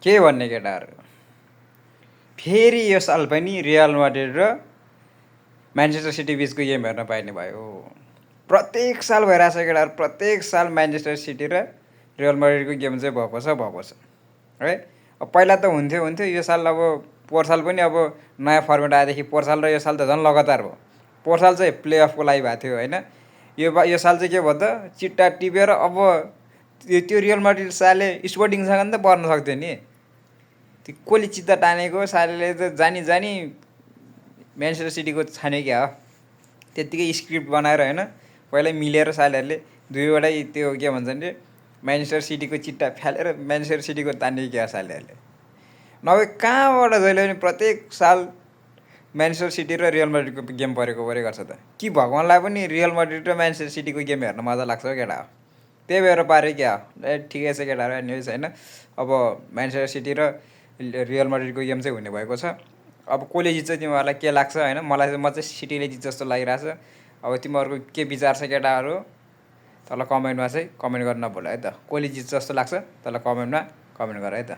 के भन्ने केटाहरू, फेरि यो साल पनि रियल माड्रिड र म्यान्चेस्टर सिटी बिचको गेम हेर्न पाइने भयो। प्रत्येक साल भइरहेछ केटाहरू, प्रत्येक साल म्यान्चेस्टर सिटी र रियल माड्रिडको गेम चाहिँ भएको छ है। अब पहिला त हुन्थ्यो यो साल, अब पोहोर साल पनि अब नयाँ फर्मेट आएदेखि पोहोर साल र यो साल त झन् लगातार भयो। पोहोर साल चाहिँ प्लेअफको लागि भएको थियो होइन, यो साल चाहिँ के भयो त, चिट्टा टिपेर अब त्यो रियल माड्रिड साले स्पोर्टिङसँग नि त पर्न सक्थ्यो नि। त्यो कसले चित्त तानेको सालेले त जानी म्यान्चेस्टर सिटीको छान्यो क्या हो। त्यत्तिकै स्क्रिप्ट बनाएर होइन, पहिल्यै मिलेर सालेहरूले दुईवटै त्यो के भन्छन् रे, म्यान्चेस्टर सिटीको चिट्टा फालेर म्यान्चेस्टर सिटीको तान्यो क्या सालेहरूले। नभए कहाँबाट जहिले पनि प्रत्येक साल म्यान्चेस्टर सिटी र रियल माड्रिडको गेम परेको गर्छ त। कि भगवान्लाई पनि रियल माड्रिड र म्यान्चेस्टर सिटीको गेम हेर्न मजा लाग्छ हो केटा हो। त्यही भएर पाऱ्यो क्या हो। ठिकै छ केटाहरू, एनिवेज होइन। अब म्यान्चेस्टर सिटी र रियल माड्रिडको गेम चाहिँ हुने भएको छ। अब कसले जित्छ तिमीहरूलाई के लाग्छ होइन, म चाहिँ सिटीले जित्छ जस्तो लागिरहेछ। अब तिमीहरूको के विचार छ केटाहरू, तल कमेन्टमा चाहिँ कमेन्ट गर्न नभुल है त। कसले जित्छ जस्तो लाग्छ तल कमेन्टमा कमेन्ट गर है त।